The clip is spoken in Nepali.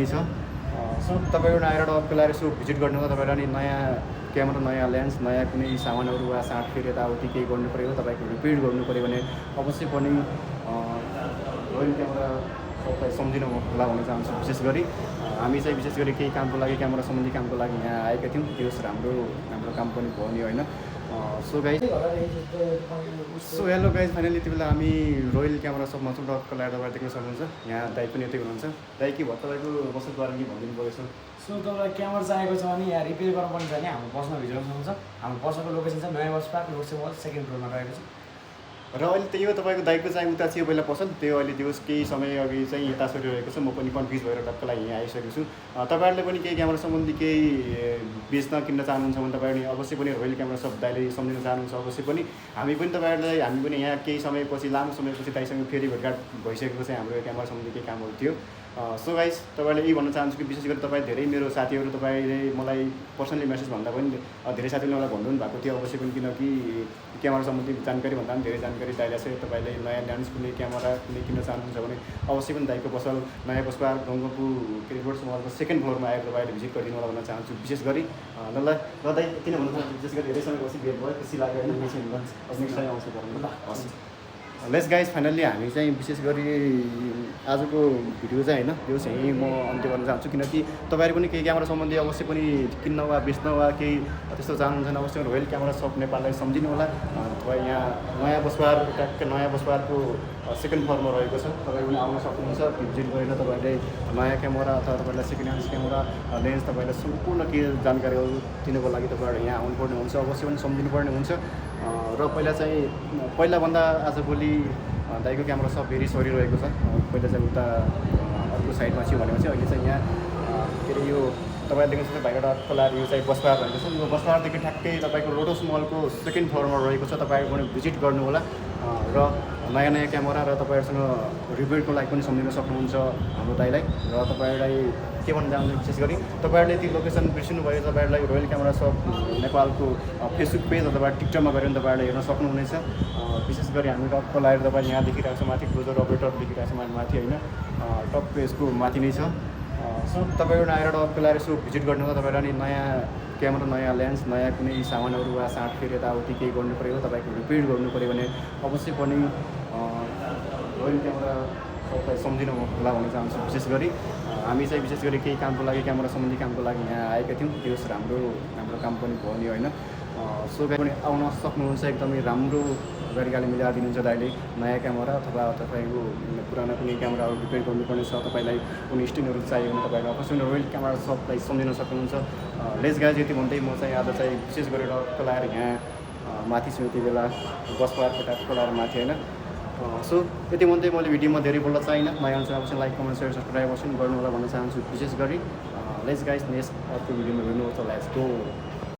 छ सो तपाईँहरू आएर डक्कै लगाएर यसो भिजिट गर्नुहोला। तपाईँलाई अनि नयाँ क्यामेरा, नयाँ लेन्स, नयाँ कुनै सामानहरू वा साँठफेर यताउति केही गर्नु पऱ्यो, तपाईँको रिपेयर गर्नु पऱ्यो भने अवश्य पनि रोयल क्यामेरा सबलाई सम्झिनु होला भन्न चाहन्छु। विशेष गरी हामी चाहिँ विशेष गरी केही कामको लागि, क्यामेरा सम्बन्धी कामको लागि यहाँ आएका थियौँ। त्यो हाम्रो काम पनि भयो नि होइन। सो हेलो गाइज, फाइनली यति बेला हामी रोयल क्यामेरा सबमा छौँ। डक्क लगाएर तपाईँ देख्न सक्नुहुन्छ। यहाँ दाइ पनि यतै हुनुहुन्छ। दाइ के भयो तपाईँको बस्नुको बारेमा के भनिदिनु पऱ्यो? सो तपाईँलाई क्यामेरा चाहिएको छ भने यहाँ रिपेयर गर्नुपर्ने छ भने हाम्रो बसमा भिजिट सक्नुहुन्छ। हाम्रो बसको लोकेसन छ नयाँ बस पार्क, लोकसेवा हल, 2nd फ्लोरमा रहेको छ। र अहिले त्यही हो तपाईँको दाइको चाहिँ उता चाहिँ पहिला पसल त्यो अहिले त्यो केही समय अघि चाहिँ यता सरिरहेको छ। म पनि कन्फ्युज भएर डक्कलाई यहाँ आइसकेको छु। तपाईँहरूले पनि केही क्यामेरा सम्बन्धी केही बेच्न किन्न चाहनुहुन्छ भने तपाईँहरूले अवश्य पनि रोयल क्यामेरा सब दाइले सम्झिन चाहनुहुन्छ अवश्य पनि। हामी पनि यहाँ केही समयपछि, लामो समयपछि दाइसँग फेरि भेटघाट भइसकेको चाहिँ हाम्रो क्यामेरा सम्बन्धी केही कामहरू थियो। सो गाइज, तपाईँलाई यही भन्न चाहन्छु कि विशेष गरी तपाईँ धेरै मेरो साथीहरू तपाईँले मलाई पर्सनली मेसेज भन्दा पनि धेरै साथीले मलाई भन्नु भएको थियो अवश्य पनि, किनकि क्यामेरा सम्बन्धी जानकारी भन्दा पनि धेरै जानकारी दाइलाई चाहिँ तपाईँले नयाँ लेन्स कुनै क्यामेरा कुनै किन्न चाहनुहुन्छ भने अवश्य पनि दाइको पसल नयाँ बस पार्क गङ्गापु रोड मलको 2nd फ्लोरमा आएर तपाईँले भिजिट गरिदिनु होला भन्न चाहन्छु। विशेष गरी ल दाइ किन भन्न चाहन्छु, विशेष गरी धेरै समयपछि भेट भयो, खुसी लाग्यो होइन। नेक्स्ट टाइम आउँछु पर्नु ल। हस् लेट्स गाइज, फाइनल्ली हामी चाहिँ विशेष गरी आजको भिडियो चाहिँ होइन यो चाहिँ म अन्त्य गर्न चाहन्छु। किनकि तपाईँहरू पनि केही क्यामेरा सम्बन्धी अवश्य पनि किन्न वा बेच्न वा केही त्यस्तो चाहनुहुन्छ भने अवश्य रोयल क्यामेरा सप नेपाललाई सम्झिनु होला। तपाईँ यहाँ नयाँ बसबार, ट्याक्कै नयाँ बसबारको 2nd फ्लोरमा रहेको छ। तपाईँ पनि आउन सक्नुहुन्छ। भिजिट गरेर तपाईँले नयाँ क्यामेरा अथवा तपाईँलाई सेकेन्ड ह्यान्ड क्यामेरा लेन्स तपाईँलाई सम्पूर्ण के जानकारीहरू दिनुको लागि तपाईँहरू यहाँ आउनुपर्ने हुन्छ, अवश्य पनि सम्झिनुपर्ने हुन्छ। र पहिलाभन्दा आजभोलि दाइको क्यामेरा सब फेरि सरिरहेको छ। पहिला चाहिँ उता अर्को साइडमा थियो भनेपछि अहिले चाहिँ यहाँ के अरे यो तपाईँले देख्न सक्नुहुन्छ भाइबाट खोलाएर यो चाहिँ बसपार रहेको छ। यो बसपारदेखि ठ्याक्कै तपाईँको लोटस मलको 2nd फ्लोरमा रहेको छ। तपाईँहरू पनि भिजिट गर्नु होला र नयाँ नयाँ क्यामेरा र तपाईँहरूसँग रिभ्यूको लागि पनि सम्झिन सक्नुहुन्छ हाम्रो दाइलाई। र तपाईँहरूलाई के भन्न चाहन्छु, विशेष गरी तपाईँहरूले त्यो लोकेसन बिर्सिनु भयो। तपाईँहरूलाई रोयल क्यामेरा सप नेपालको फेसबुक पेज अथवा टिकटकमा गएर तपाईँहरूले हेर्न सक्नुहुनेछ। विशेष गरी हामी टक्क लगाएर तपाईँले यहाँ देखिरहेको छ, माथि क्लोजर अपरेटर देखिरहेको छ माथि होइन, टक्क यसको माथि नै छ। सो तपाईँहरू आएर टक्क लगाएर यसो भिजिट गर्नु होला। तपाईँलाई अनि नयाँ क्यामेरा, नयाँ लेन्स, नयाँ कुनै सामानहरू वा साँठफेर यताउति केही गर्नु पऱ्यो, तपाईँको रिपेयर गर्नु पऱ्यो भने अवश्य पनि रोयल क्यामेरा सबलाई सम्झिनु होला भन्न चाहन्छु। विशेष गरी हामी चाहिँ विशेष गरी केही कामको लागि, क्यामेरा सम्बन्धी कामको लागि यहाँ आएका थियौँ। त्यो हाम्रो काम पनि भयो नि होइन। सो पनि आउन सक्नुहुन्छ। एकदमै राम्रो गरिकाले मिलाएर दिनुहुन्छ दाइले। नयाँ क्यामेरा अथवा तपाईँको पुरानो कुनै क्यामेराहरू रिपेयर गर्नुपर्ने छ, तपाईँलाई कुनै स्ट्यान्डहरू चाहियो भने तपाईँलाई अवश्य रोयल क्यामेरा सबलाई सम्झिन सक्नुहुन्छ। लेट्स गाइज, यति भन्दै म चाहिँ आज चाहिँ विशेष गरेर टक्क लगाएर यहाँ माथि छु। यति बेला बस पार्कको टक्क लगाएर माथि होइन। सो यति भन्दै मैले भिडियोमा धेरै बोल्न चाहिनँ। नयाँ अनुसार अवश्य लाइक, कमेन्ट, सेयर, सब्सक्राइब अवश्य गर्नु होला भन्न चाहन्छु। विशेष गरी लेट्स गाइज नेक्स्ट अर्को भिडियोमा हेर्नु होला। Let's go.